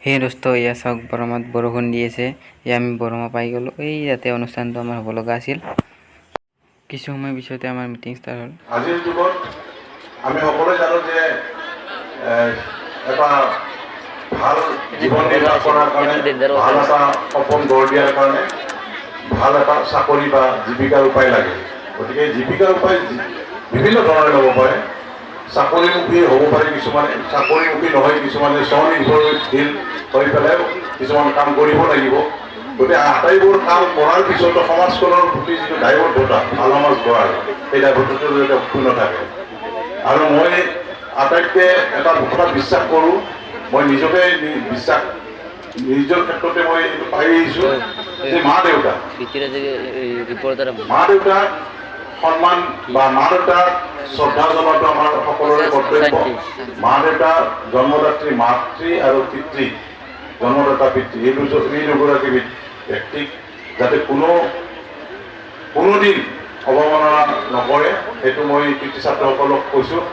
সেই দোস্ত, এয়া চাওক, বৰমাত বৰষুণ দি আছে। এয়া আমি বৰমা পাই গ'লোঁ। এই ইয়াতে অনুষ্ঠানটো আমাৰ হ'ব লগা আছিল। কিছু সময় পিছতে আমাৰ মিটিং ষ্টাৰ্ট হ'ল। আজিৰ যুগত আমি সকলোৱে জানো যে এটা ভাল জীৱন নিৰ্বাহ কৰাৰ কাৰণে, ভাল এটা সপোন গঢ় দিয়াৰ কাৰণে ভাল এটা চাকৰি বা জীৱিকাৰ উপায় লাগে। গতিকে জীৱিকাৰ উপায় বিভিন্ন ধৰণে ল'ব পাৰে। চাকৰিমুখী হ'ব পাৰে কিছুমানে, চাকৰিমুখী নহয় কিছুমানে স্বনিৰ্ভৰশীল হৈ পেলাইও কিছুমান কাম কৰিব লাগিব। গতিকে আটাইবোৰ কাম কৰাৰ পিছতো সমাজখনৰ প্ৰতি যিটো দায়বদ্ধতা, ভাল সমাজ গঢ়াৰ, সেই দায়বদ্ধতাটো যাতে অক্ষুণ্ণ থাকে। আৰু মই আটাইতকৈ এটা কথা বিশ্বাস কৰোঁ, মই নিজকে বিশ্বাস, নিজৰ ক্ষেত্ৰতে মই এইটো পাই আহিছোঁ যে মা দেউতা মা দেউতাক সন্মান বা মা দেউতাক শ্ৰদ্ধা জনোৱাটো আমাৰ সকলোৰে কৰ্তব্য। মা দেউতা, জন্মদাত্ৰী মাতৃ আৰু পিতৃ, জন্মদাতা পিতৃ, এই দুজন, এই দুগৰাকী ব্যক্তিক যাতে কোনো কোনোদিন অৱমাননা নকৰে, সেইটো মই কৃতি ছাত্ৰসকলক কৈছোঁ।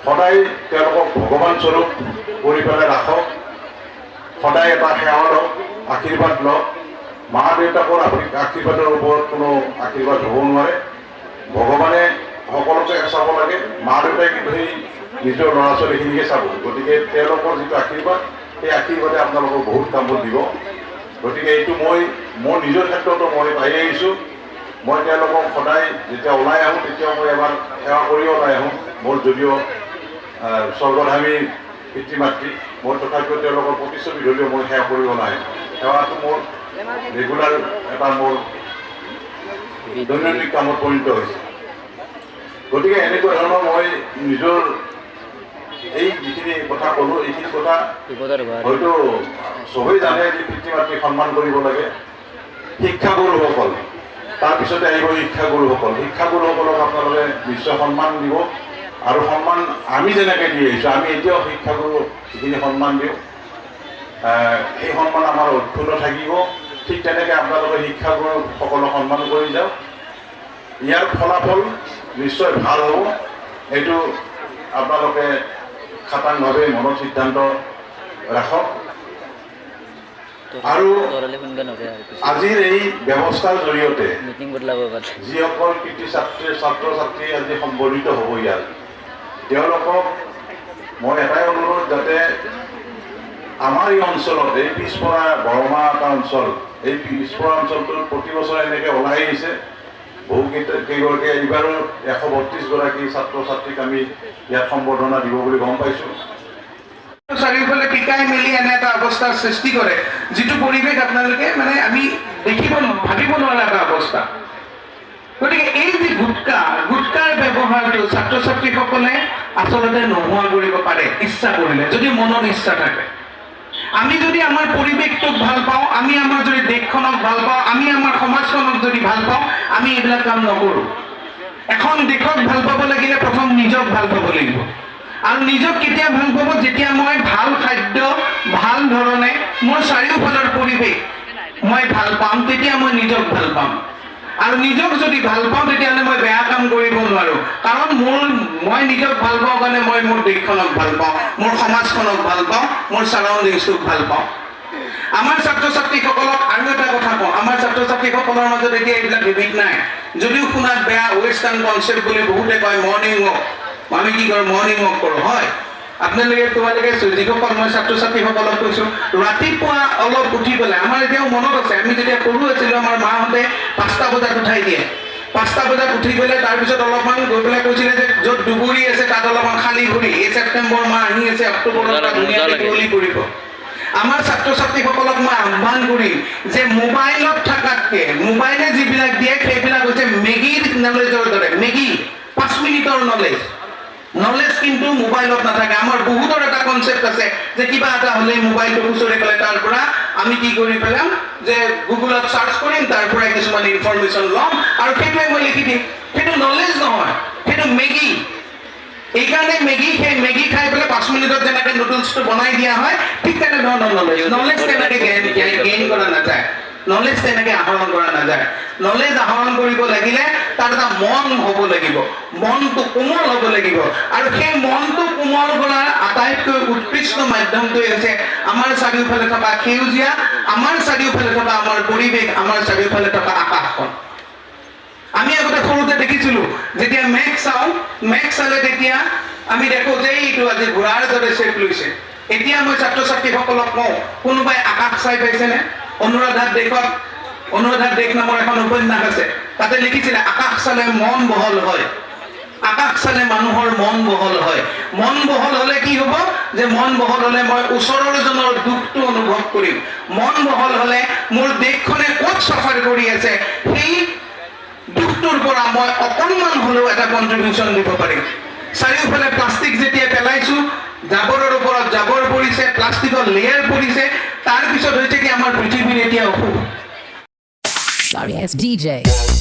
সদায় তেওঁলোকক ভগৱান স্বৰূপ কৰি পেলাই ৰাখক। সদায় এটা সেৱা লওক, আশীৰ্বাদ লওক। মা দেউতাকৰ আশীৰ্বাদৰ ওপৰত কোনো আশীৰ্বাদ হ'ব নোৱাৰে। ভগৱানে সকলোকে চাব লাগে, মা দেউতাই কিন্তু সেই নিজৰ ল'ৰা ছোৱালীখিনিকে চাব। গতিকে তেওঁলোকৰ যিটো আশীৰ্বাদ, সেই আশীৰ্বাদে আপোনালোকক বহুত কামত দিব। গতিকে এইটো মই মোৰ নিজৰ ক্ষেত্ৰতো মই পাই আহিছোঁ। মই তেওঁলোকক সদায় যেতিয়া ওলাই আহোঁ, তেতিয়া মই এবাৰ সেৱা কৰি ওলাই আহোঁ। মোৰ যদিও স্বৰ্গধামী পিতৃ মাতৃ, মই তথাপিও তেওঁলোকৰ প্ৰতিচ্ছবি ধৰিও মই সেৱা কৰি ওলাই আহোঁ। সেৱাটো মোৰ ৰেগুলাৰ এটা মোৰ দৈনন্দিন কামত পৰিণত হৈছে। গতিকে এনেকুৱা ধৰণৰ মই নিজৰ এই যিখিনি কথা ক'লোঁ, এইখিনি কথা হয়তো চবেই জানে যে পিতৃ মাতৃক সন্মান কৰিব লাগে। শিক্ষাগুৰুসকল, তাৰপিছতে আহিব শিক্ষাগুৰুসকল। শিক্ষাগুৰুসকলক আপোনালোকে নিশ্চয় সন্মান দিব আৰু সন্মান আমি যেনেকৈ দি আহিছোঁ, আমি এতিয়াও শিক্ষাগুৰু যিখিনি সন্মান দিওঁ, সেই সন্মান আমাৰ অক্ষুণ্ণ থাকিব। ঠিক তেনেকৈ আপোনালোকে শিক্ষাগুৰুসকলক সন্মান কৰি যাওক। ইয়াৰ ফলাফল নিশ্চয় ভাল হ'ব, এইটো আপোনালোকে খাটাংভাৱে মনত সিদ্ধান্ত ৰাখক। আৰু আজিৰ এই ব্যৱস্থাৰ জৰিয়তে যিসকল কৃতি ছাত্ৰ ছাত্ৰী আজি সম্বৰ্ধিত হ'ব ইয়াত, তেওঁলোকক মই এটাই অনুৰোধ যাতে আমাৰ এই অঞ্চলত, এই পিছপৰা বৰমা এটা অঞ্চল, এই পিছপৰা অঞ্চলটোত প্ৰতি বছৰে এনেকৈ ওলাই আহিছে বহুকেইটা কেইগৰাকী। এইবাৰো 132 গৰাকী ছাত্ৰ ছাত্ৰীক আমি ইয়াত সম্বৰ্ধনা দিব বুলি গম পাইছোঁ। চাৰিওফালে পিকাই মেলি এনে এটা অৱস্থাৰ সৃষ্টি কৰে, যিটো পৰিৱেশ আপোনালোকে মানে আমি দেখিব ভাবিব নোৱাৰা এটা অৱস্থা। গতিকে এই যি গুটকা, গুটকাৰ ব্যৱহাৰটো ছাত্ৰ ছাত্ৰীসকলে আচলতে নোহোৱা কৰিব পাৰে ইচ্ছা কৰিলে, যদি মনত ইচ্ছা থাকে। আমি যদি আমাৰ পৰিৱেশটোক ভাল পাওঁ, আমি আমাৰ যদি দেশখনক ভাল পাওঁ, আমি আমাৰ সমাজখনক যদি ভাল পাওঁ, আমি এইবিলাক কাম নকৰোঁ। এখন দেশক ভাল পাব লাগিলে প্ৰথম নিজক ভাল পাব লাগিব। আৰু নিজক কেতিয়া ভাল পাব? যেতিয়া মই ভাল খাদ্য, ভাল ধৰণে মোৰ চাৰিওফালৰ পৰিৱেশ মই ভাল পাম, তেতিয়া মই নিজক ভাল পাম। আৰু নিজক যদি ভাল পাওঁ, তেতিয়াহ'লে মই বেয়া কাম কৰিব নোৱাৰোঁ। কাৰণ মই নিজক ভাল পাওঁ কাৰণে মই মোৰ দেশখনক ভাল পাওঁ, মোৰ সমাজখনক ভাল পাওঁ, মোৰ ছাৰাউণ্ডিংছটোক ভাল পাওঁ। আমাৰ ছাত্ৰ ছাত্ৰীসকলক আৰু এটা কথা কওঁ, আমাৰ ছাত্ৰ ছাত্ৰীসকলৰ মাজত এতিয়া এইবিলাক হেবিট নাই। যদিও শুনাত বেয়া, ৱেষ্টাৰ্ণ কনচেপ্ট বুলি বহুতে কয়, মৰ্ণিং ৱাক। আমি কি কৰোঁ? মৰ্ণিং ৱাক কৰোঁ। হয়, আপোনালোকে, তোমালোকে যিসকল, মই ছাত্ৰ ছাত্ৰীসকলক কৈছোঁ, ৰাতিপুৱা অলপ উঠি পেলাই, আমাৰ এতিয়াও মনত আছে, আমি যেতিয়া সৰু আছিলোঁ, আমাৰ মাহঁতে 5টা বজাত উঠাই দিয়ে। 5টা বজাত উঠি পেলাই তাৰপিছত অলপমান গৈ পেলাই কৈছিলে যে য'ত দুবৰি আছে তাত অলপমান খালী ভৰি। এই ছেপ্টেম্বৰ মাহ আহি আছে, অক্টোবৰৰ পৰা ধুনীয়াকৈ কুঁৱলী পৰিব। আমাৰ ছাত্ৰ ছাত্ৰীসকলক মই আহ্বান কৰিম যে মোবাইলত থকাতকে, মোবাইলে যিবিলাক দিয়ে সেইবিলাক হৈছে মেগীৰ নলেজৰ দৰে। মেগী 5 মিনিটৰ নলেজ। নলেজ কিন্তু মোবাইলত নাথাকে। আমাৰ বহুতৰ এটা কনচেপ্ট আছে যে কিবা এটা হ'লে মোবাইলটো খুচৰি পেলাই তাৰ পৰা আমি কি কৰি পেলাম যে গুগলত চাৰ্চ কৰিম, তাৰ পৰাই কিছুমান ইনফৰমেশ্যন ল'ম আৰু সেইটোৱে মই লিখি দিম। সেইটো নলেজ নহয়, সেইটো মেগী। এইকাৰণে মেগী, সেই মেগী খাই পেলাই 5 মিনিটত যেনেকৈ নুডলছটো বনাই দিয়া হয়, ঠিক তেনেধৰণৰ নলেজ। নলেজ তেনেকৈ গেইন কৰা নাযায়, নলেজ তেনেকৈ আহৰণ কৰা নাযায়। নলেজ আহৰণ কৰিব লাগিলে তাৰ এটা মন হ'ব লাগিব, মনটো কোমল হ'ব লাগিব। আৰু সেই মনটো কোমল কৰাৰ আটাইতকৈ উৎকৃষ্ট মাধ্যমটোৱে হৈছে আমাৰ চাৰিওফালে থকা সেউজীয়া, আমাৰ চাৰিওফালে থকা আমাৰ পৰিৱেশ, আমাৰ চাৰিওফালে থকা আকাশখন। আমি আগতে সৰুতে দেখিছিলো, যেতিয়া মেঘ চাওঁ, মেঘ চালে তেতিয়া আমি দেখো যে এইটো আজি ঘোঁৰাৰ দৰে চেপ লৈছে। এতিয়া মই ছাত্ৰ ছাত্ৰীসকলক কওঁ, কোনোবাই আকাশ চাই পাইছেনে? অনুৰাধাৰ দেশত, অনুৰাধাৰ দেশ নামৰ এখন উপন্যাস আছে, তাতে লিখিছিলে, আকাশ চালে মন বহল হয়, আকাশ চালে মানুহৰ মন বহল হয়। মন বহল হলে কি হ'ব যে মন বহল হলে মই ওচৰৰ জনৰ দুখটো অনুভৱ কৰিম। মন বহল হলে মোৰ দেশখনে ক'ত চাফাৰ কৰি আছে, সেই দুখটোৰ পৰা মই অকণমান হ'লেও এটা কণ্ট্ৰিবিউশ্যন দিব পাৰিম। চাৰিওফালে প্লাষ্টিক যেতিয়া পেলাইছো, জাবৰৰ ওপৰত জাবৰ পৰিছে, প্লাষ্টিকৰ লেয়াৰ পৰিছে, তাৰপিছত হৈছে কি আমাৰ পৃথিৱীৰ এতিয়া অসুখ। Sorry ass DJ.